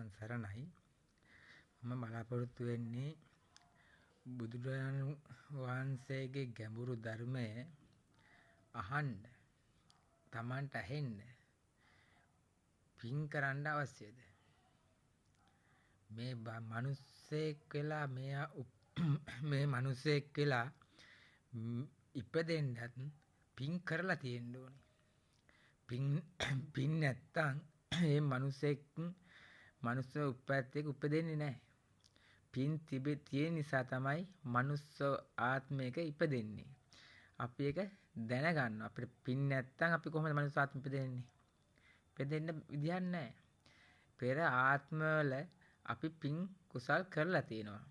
තෙරුවන් සරණයි. මම බලාපොරොත්තු වෙන්නේ බුදුරජාණන් වහන්සේගේ ගැඹුරු ධර්මය අහන්න, තමන්ට ඇහෙන්න පින් කරන්න අවශ්‍යද? මේ මිනිස්සෙක් වෙලා මේ මිනිස්සෙක් වෙලා ඉපදෙන්නත් පින් කරලා තියෙන්න ඕනේ. පින් නැත්තම් ඒ මිනිස්සෙක් මනුස්ස උප්පත්තියක උපදින්නේ නැහැ. පින් තියෙන නිසා තමයි මනුස්ස ආත්මයක ඉපදෙන්නේ. අපි ඒක දැනගන්නවා. අපිට පින් නැත්තම් අපි කොහොමද මනුස්ස ආත්මෙ ඉපදෙන්නේ? ඉපදෙන්න විදිහක් නැහැ. පෙර ආත්මවල අපි පින් කුසල් කරලා තියෙනවා.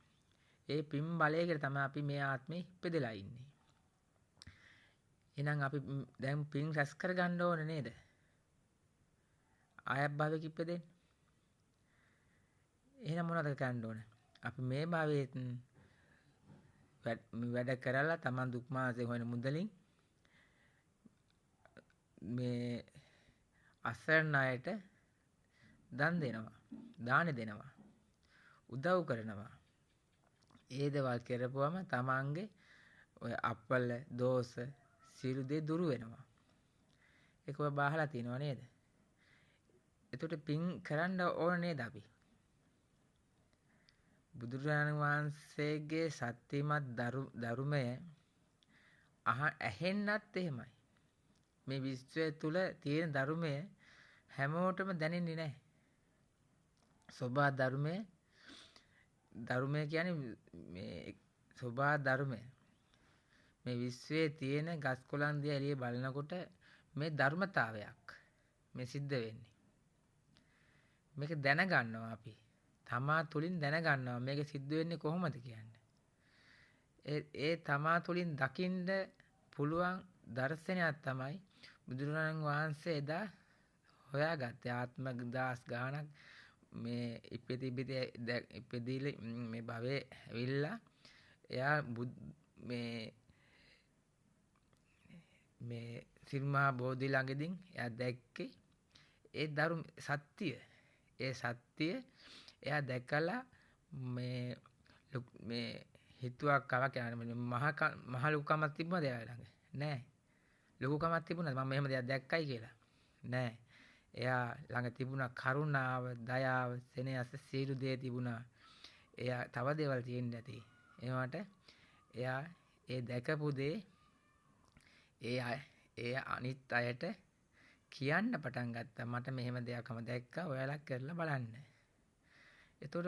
ඒ පින් බලයකට තමයි අපි මේ ආත්මේ ඉපදෙලා ඉන්නේ. එහෙනම් අපි දැන් පින් රැස් කරගන්න ඕන නේද? ආයත් භවයක ඉපදෙන්න. එහෙනම් මොනවද කරන්න ඕන? අපි මේ භවයේත් වැඩ කරලා තමන් දුක් මාසේ හොයන මුදලින් මේ අසරණ අයට දන් දෙනවා, දාන දෙනවා, උදව් කරනවා. ඒ දේවල් කරපුවම තමන්ගේ ඔය අපල දෝෂ සියලු දේ දුරු වෙනවා. ඒක ඔය බහලා තියෙනව නේද? එතකොට පින් කරන්න ඕන නේද අපි? බුදුරජාණන් වහන්සේගේ සත්‍යමත් ධර්මය ඇහෙන්නත් එහෙමයි. මේ විශ්වය තුල තියෙන ධර්මය හැමෝටම දැනෙන්නේ නැහැ. සෝභා ධර්මය, ධර්මය කියන්නේ මේ සෝභා ධර්මය. මේ විශ්වයේ තියෙන ගස් කොළන් දිහා එළිය බලනකොට මේ ධර්මතාවයක් මේ සිද්ධ වෙන්නේ. මේක දැනගන්නවා අපි. තමා තුලින් දැනගන්නවා මේක සිද්ධ වෙන්නේ කොහොමද කියන්නේ. ඒ තමා තුලින් දකින්න පුළුවන් දර්ශනයක් තමයි බුදුරජාණන් වහන්සේ එදා හොයාගත්තේ. ආත්ම දහස් ගාණක් මේ ඉපදිලි මේ භවයේ ඇවිල්ලා එයා මේ මේ සිරිමහා බෝධි ළඟදී එයා දැක්කේ ඒ ධර්ම සත්‍ය. ඒ සත්‍ය එයා දැකලා මේ මේ හිතුවක් කවක් යන මහ ලොකුකමක් තිබුණාද එයා ළඟ? නෑ. ලොකුකමක් තිබුණාද මම මෙහෙම දෙයක් දැක්කයි කියලා? නෑ. එයා ළඟ තිබුණා කරුණාව, දයාව, සෙනෙහස සියලු දේ තිබුණා. එයා තව දේවල් තියෙන්න ඇති. ඒවට එයා ඒ දැකපු දේ ඒ අනිත් අයට කියන්න පටන් ගත්තා. මට මෙහෙම දෙයක් මම දැක්කා, ඔයාලා කරලා බලන්න. එතකොට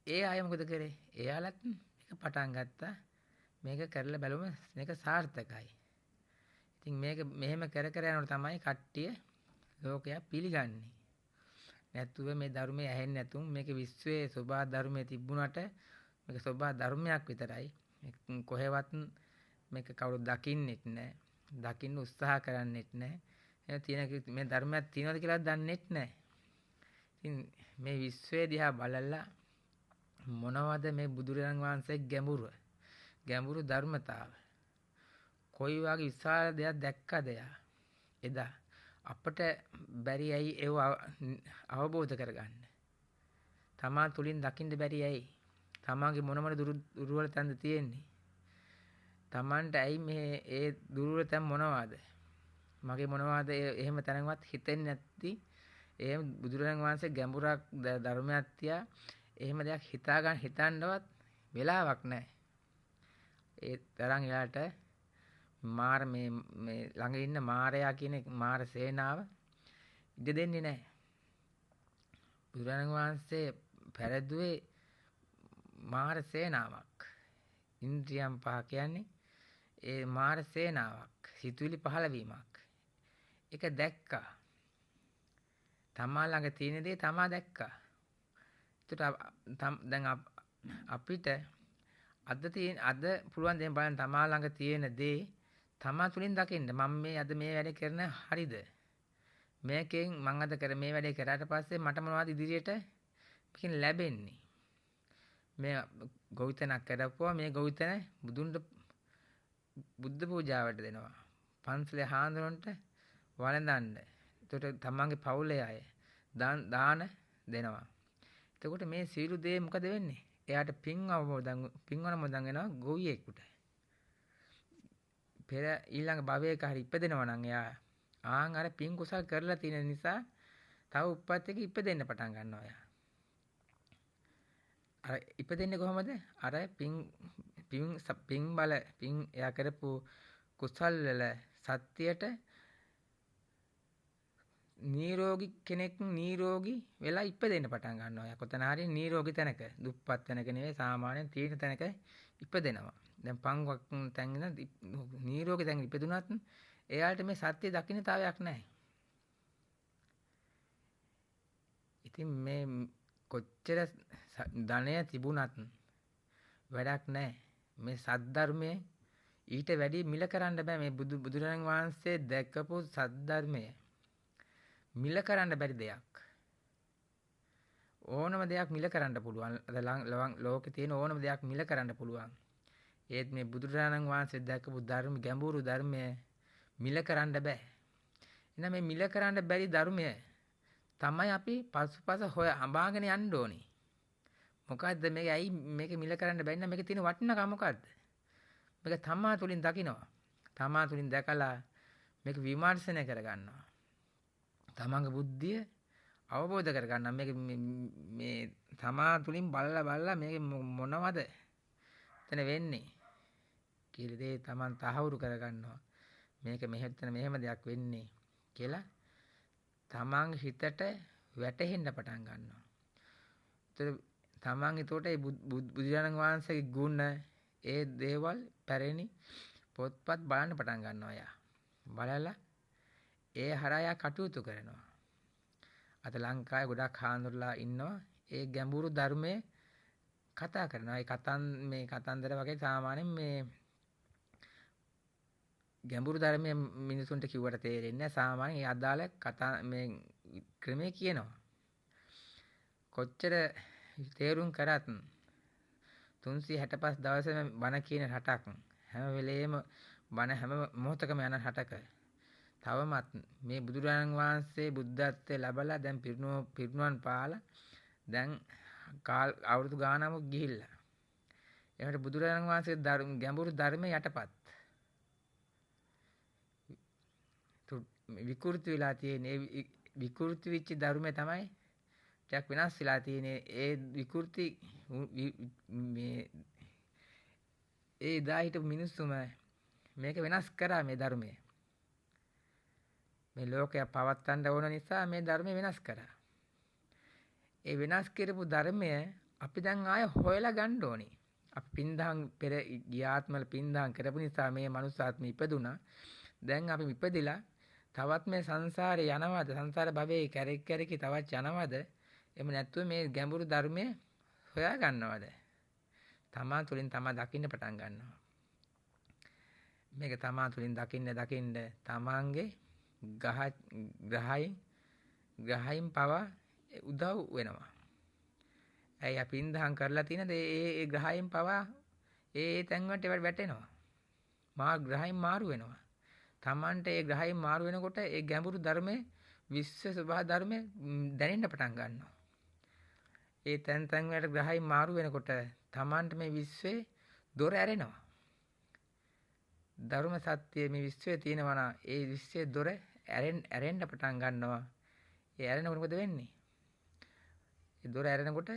ඒ අය මොකද කරේ? එයාලත් මේක පටන් ගත්තා. මේක කරලා බැලුවම මේක සාර්ථකයි. ඉතින් මේක මෙහෙම කර කර යනකොට තමයි කට්ටිය ලෝකයා පිළිගන්නේ. නැතුව මේ ධර්මයේ ඇහෙන්නේ නැතුම් මේක විශ්වයේ සෝභා ධර්මයේ තිබුණාට මේක සෝභා ධර්මයක් විතරයි. කොහෙවත් මේක කවුරුත් දකින්නෙත් නෑ. දකින්න උත්සාහ කරන්නෙත් නෑ. එහෙනම් තියෙන මේ ධර්මයක් තියෙනවද කියලා දන්නෙත් නෑ. ඉතින් මේ විශ්වය දිහා බලලා මොනවද මේ බුදුරජාණන් වහන්සේ ගැඹුරු ධර්මතාව, කොයි වගේ විශාල දෙයක් දැක්කද එයා එදා? අපට බැරි ඇයි ඒව අවබෝධ කරගන්න? තමා තුලින් දකින්න බැරි ඇයි? තමාගේ මොන මොන දුර්වල තැන්ද තියෙන්නේ? තමන්ට ඇයි මේ ඒ දුර්වල තැන් මොනවාද? මගේ මොනවාද එහෙම තැනවත් හිතෙන්නේ නැති? එහෙම බුදුරජාණන් වහන්සේ ගැඹුරක් ධර්මයක් තියා එහෙම දෙයක් හිතා ගන්න හිතන්නවත් වෙලාවක් නැහැ. ඒ තරම් එයාට මාර මේ මේ ළඟ ඉන්න මාරයා කියන මාර සේනාව ඉඩ දෙන්නේ නැහැ. බුදුරජාණන් වහන්සේ පැරදුවේ මාර සේනාවක්. ඉන්ද්‍රියන් පහ කියන්නේ ඒ මාර සේනාවක්, සිතුවිලි පහළ වීමක්. ඒක දැක්කා. තමා ළඟ තියෙන දේ තමා දැක්කා. ඒකට දැන් අපිට අද තියෙන අද පුළුවන් දේ බලන්න තමා ළඟ තියෙන දේ තමා තුලින් දකින්න. මම මේ අද මේ වැඩේ කරන හරිද? මේකෙන් මං අද කර මේ වැඩේ කරාට පස්සේ මට මොනවද ඉදිරියට මේකෙන් ලැබෙන්නේ? මේ ගොවිතැනක් කරපුවා මේ ගොවිතැන බුදුන්ට බුද්ධ පූජාවට දෙනවා. පන්සලේ හාමුදුරන්ට වළඳන්න. එතකොට තමන්ගේ පවුලේ අය දාන දෙනවා. එතකොට මේ සියලු දේ මොකද වෙන්නේ? එයාට පින් අනුමෝදන් වෙනවා ගොවියෙකුට. පෙර ඊළඟ භවයක හරි ඉපදෙනවා නම් එයා ආන් අර පින් කුසල් කරලා තියෙන නිසා තව උප්පත්තියක ඉපදෙන්න පටන් ගන්නවා එයා. අර ඉපදෙන්නේ කොහොමද? අර පින් පින් පින් බල පින් එයා කරපු කුසල් වල සත්‍යයට නිරෝගී කෙනෙක් නිරෝගී වෙලා ඉපදෙන්න පටන් ගන්නවා. එයා කොතන හරි නිරෝගී තැනක, දුප්පත් තැනක නෙවෙයි, සාමාන්‍යයෙන් තියෙන තැනක ඉපදෙනවා. දැන් පංගුවක් තැන් ඉඳන් නිරෝගී තැනක ඉපදුනත් එයාට මේ සත්‍ය දකින්න තාවයක් නැහැ. ඉතින් මේ කොච්චර ධනය තිබුණත් වැඩක් නැහැ. මේ සද්ධර්මයේ ඊට වැඩි මිල කරන්න බෑ. මේ බුදුරජාණන් වහන්සේ දැකපු සද්ධර්මය මිල කරන්න බැරි දෙයක්. ඕනම දෙයක් මිල කරන්න පුළුවන්. අද ලෝකේ තියෙන ඕනම දෙයක් මිල කරන්න පුළුවන්. ඒත් මේ බුදුරජාණන් වහන්සේ දැකපු ධර්ම ගැඹුරු ධර්මය මිල කරන්න බෑ. එහෙනම් මේ මිල කරන්න බැරි ධර්මය තමයි අපි පසුපස හොය හඹාගෙන යන්න ඕනේ. මොකද්ද මේක? ඇයි මේක මිල කරන්න බැරි නම් මේකේ තියෙන වටිනාකම මොකද්ද? මේක තමා තුලින් දකිනවා. තමා තුලින් දැකලා මේක විමර්ශනය කරගන්නවා. තමන්ගේ බුද්ධිය අවබෝධ කරගන්නවා. මේක මේ තමා තුලින් බලලා බලලා මේක මොනවද එතන වෙන්නේ කියලා දේ තමන් තහවුරු කරගන්නවා. මේක මෙහෙතන මෙහෙම දෙයක් වෙන්නේ කියලා තමන් හිතට වැටහෙන්න පටන් ගන්නවා. ඒතර තමන් එතකොට ඒ බුදුරජාණන් වහන්සේගේ ගුණ ඒ දේවල් පැරණි පොත්පත් බලන්න පටන් ගන්නවා යා. බලලා ඒ හරහා යා කටයුතු කරනවා. අද ලංකාවේ ගොඩක් හාමුදුරුලා ඉන්නවා ඒ ගැඹුරු ධර්මයේ කතා කරනවා. ඒ මේ කතන්දර වගේ සාමාන්‍යයෙන් මේ ගැඹුරු ධර්මයේ මිනිසුන්ට කිව්වට තේරෙන්නේ නැහැ. සාමාන්‍යයෙන් ඒ අදාළ කතා මේ ක්‍රමයේ කියනවා. කොච්චර තේරුම් කරත් 365 දවසේම බණ කියන රටක්, හැම වෙලේම බණ හැම මොහොතකම යන රටක තවමත් මේ බුදුරජාණන් වහන්සේ බුද්ධත්වයේ ලැබලා දැන් පිරිනුවන් පාලා දැන් අවුරුදු ගානක් ගිහිල්ලා. එහෙමට බුදුරජාණන් වහන්සේ ගැඹුරු ධර්මයේ යටපත් විකෘති වෙලා තියෙන ඒ විකෘති වෙච්ච ධර්මය තමයි ටිකක් වෙනස් වෙලා තියෙන. ඒ විකෘති මේ ඒ දා හිටපු මිනිස්සුම මේක වෙනස් කරා. මේ ධර්මය මේ ලෝකය පවත්තන්න ඕන නිසා මේ ධර්මය වෙනස් කරා. ඒ වෙනස් කරපු ධර්මය අපි දැන් ආය හොයලා ගන්න ඕනේ. අපි පින්දහම් පෙර ගිය ආත්මවල පින්දහම් කරපු නිසා මේ මනුස්සාත්මෙ ඉපදුනා. දැන් අපි ඉපදිලා තවත් මේ සංසාරේ යනවද? සංසාර භවයේ කැරක් කැරකි තවත් යනවද? එහෙම නැත්නම් මේ ගැඹුරු ධර්මය හොයා ගන්නවද? තමා තුලින් තමා දකින්න පටන් ගන්නවා. මේක තමා තුලින් දකින්න දකින්න තමාගේ ග්‍රහයින් පවා උදව් වෙනවා. ඇයි අපි පින්දහම් කරලා තියෙන දේ ඒ ග්‍රහයින් පවා ඒ ඒ තැන් වලට වැටෙනවා. මා ග්‍රහයින් මාරු වෙනවා. තමන්ට ඒ ග්‍රහයින් මාරු වෙනකොට ඒ ගැඹුරු ධර්මයේ විශ්ව ස්වභාව ධර්මයේ දැනෙන්න පටන් ගන්නවා. ඒ තැන් තැන් වලට ග්‍රහයින් මාරු වෙනකොට තමන්ට මේ විශ්වයේ දොර ඇරෙනවා. ධර්ම සත්‍ය මේ විශ්වයේ තියෙනවා නම් ඒ විශ්වයේ දොර ඇරෙන්න පටන් ගන්නවා. ඒ ඇරෙනකොට මොකද වෙන්නේ? ඒ දොර ඇරෙනකොට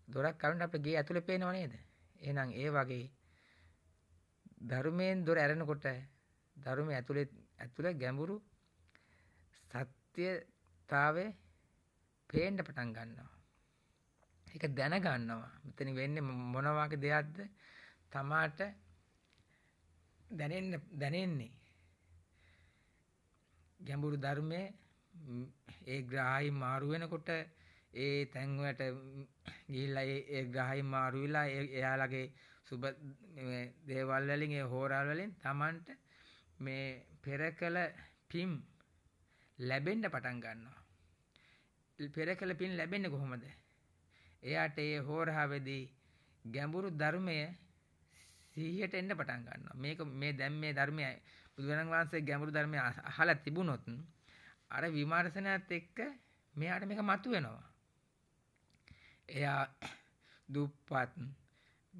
දොරක් අරින්න අපේ ගේ ඇතුලේ පේනව නේද? එහෙනම් ඒ වගේ ධර්මයෙන් දොර ඇරෙනකොට ධර්මයේ ඇතුලේ ගැඹුරු සත්‍යතාවය පේන්න පටන් ගන්නවා. ඒක දැන ගන්නවා. මෙතන වෙන්නේ මොන වගේ දෙයක්ද තමාට දැනෙන්නේ. ගැඹුරු ධර්මයේ ඒ ග්‍රහයි මාරු වෙනකොට ඒ තැන් වලට ගිහිල්ලා ඒ ග්‍රහයි මාරු වෙලා එයාලගේ සුබ දේවල් වලින් ඒ හෝරාල් වලින් තමන්ට මේ පෙර කළ පින් ලැබෙන්න පටන් ගන්නවා. පෙර කළ පින් ලැබෙන්නේ කොහොමද? එයාට ඒ හෝරාවේදී ගැඹුරු ධර්මය සිහියට එන්න පටන් ගන්නවා. මේක මේ දැන් මේ ධර්මය බුදුරජාණන් වහන්සේ ගැඹුරු ධර්මය අහලා තිබුණොත් අර විමර්ශනයත් එක්ක මෙයාට මේක මතුවෙනවා. එයා දුප්පත්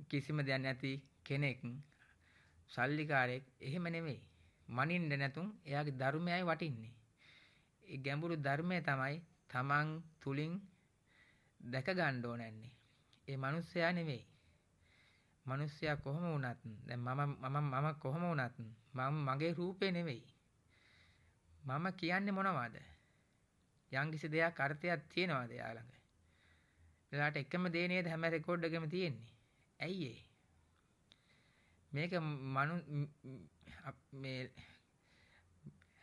කිසිම දෙයක් නැති කෙනෙක් සල්ලිකාරයෙක් එහෙම නෙමෙයි. මනින්න නැතුන් එයාගේ ධර්මයයි වටින්නේ. ඒ ගැඹුරු ධර්මය තමයි තමන් තුලින් දැක ගන්න ඕනන්නේ. ඒ මිනිස්සයා නෙමෙයි. මිනිස්සයා කොහොම වුණත් දැන් මම මම මම කොහොම වුණත් මම මගේ රූපේ නෙමෙයි. මම කියන්නේ මොනවද? යම්කිසි දෙයක් අර්ථයක් තියෙනවද එයා ළඟ? එයාට එකම දේ නේද හැම රෙකෝඩ් එකෙම තියෙන්නේ. ඇයි ඒ? මේක මේ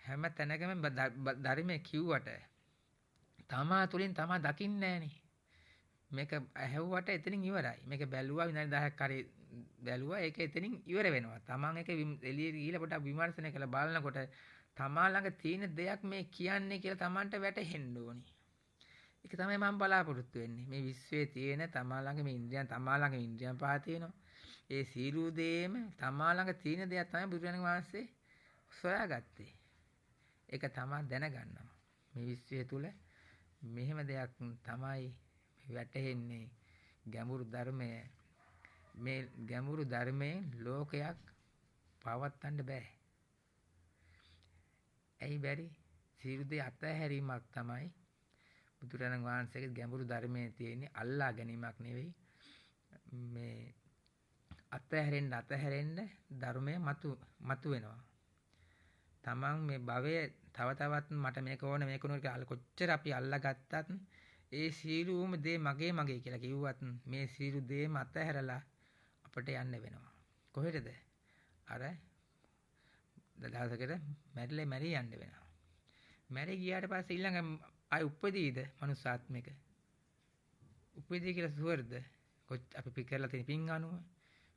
හැම තැනකම ධර්මයේ කිව්වට තමා තුලින් තමා දකින්නේ නෑනේ. මේක ඇහැව්වට එතනින් ඉවරයි. මේක බැලුවා විනාඩි 10ක් හරි බැලුවා ඒක එතනින් ඉවර වෙනවා. තමන් ඒක එළියට ගිහිල්ලා පොඩ්ඩක් විමර්ශනය කරලා බලනකොට තමා ළඟ තියෙන දෙයක් මේ කියන්නේ කියලා තමන්ට වැටහෙන්න ඕනි. ඒක තමයි මම බලාපොරොත්තු වෙන්නේ. මේ විශ්වයේ තියෙන තමා ළඟ මේ ඉන්ද්‍රියන් තමා ළඟ ඉන්ද්‍රියන් පහ තියෙනවා. ඒ සියලු දේම තමා ළඟ තියෙන දෙයක් තමයි බුදුරජාණන් වහන්සේ සොයාගත්තේ. ඒක තමා දැනගන්නවා. මේ විශ්වය තුල මෙහෙම දෙයක් තමයි වැටහෙන්නේ ගැඹුරු ධර්මය. මේ ගැඹුරු ධර්මයෙන් ලෝකයක් පවත්වන්න බෑ. ඇයි බැරි? සියලු දේ අතහැරීමක් තමයි බුදුරජාණන් වහන්සේගේ ගැඹුරු ධර්මයේ තියෙන්නේ. අල්ලා ගැනීමක් නෙවෙයි. මේ අතහැරෙන්න අතහැරෙන්න ධර්මය මතු මතු වෙනවා. තමන් මේ භවය තව තවත් මට මේක ඕන මේක ඕන කියලා කොච්චර අපි අල්ලාගත්තත් ඒ සියලුම දේ මගේ මගේ කියලා කිව්වත් මේ සියලු දේම අතහැරලා අපට යන්න වෙනවා. කොහෙටද? අර දවසකට මැරිලා මැරී යන්න වෙනවා. මැරී ගියාට පස්සේ ඊළඟ ආය උපදීද මනුස්සාත්මික? උපදී කියලා සුවර්ද? අපි කරලා තියෙන පින් අනුව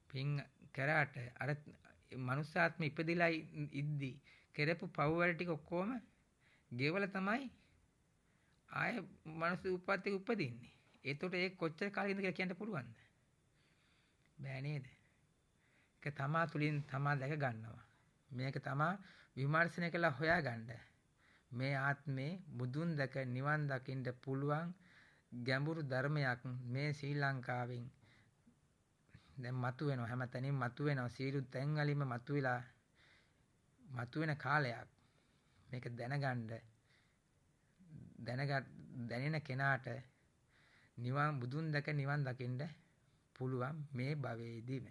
පින් කරාට අර මනුස්සාත්ම ඉපදිලා ඉද්දි කරපු පව් වැඩ ටික ඔක්කොම ගෙවලා තමයි ආය මනුස්ස උප්පත්තියක උපදින්නේ. ඒතකොට ඒක කොච්චර කාලෙකින්ද කියලා කියන්න පුළුවන්ද? බෑ නේද? ඒක තමා තුලින් තමා දැක ගන්නවා. මේක තමා විමර්ශනය කළා හොයාගන්න. මේ ආත්මේ බුදුන් දැක නිවන් දකින්න පුළුවන් ගැඹුරු ධර්මයක් මේ ශ්‍රී ලංකාවෙන් දැන් මතුවෙනවා. හැම තැනින්ම මතුවෙනවා. සියලු තැන් වලින්ම මතුවෙලා මතුවෙන කාලයක්. මේක දැනගන්න දැනෙන කෙනාට නිවන් බුදුන් දැක නිවන් දකින්න පුළුවන් මේ භවයේදීම.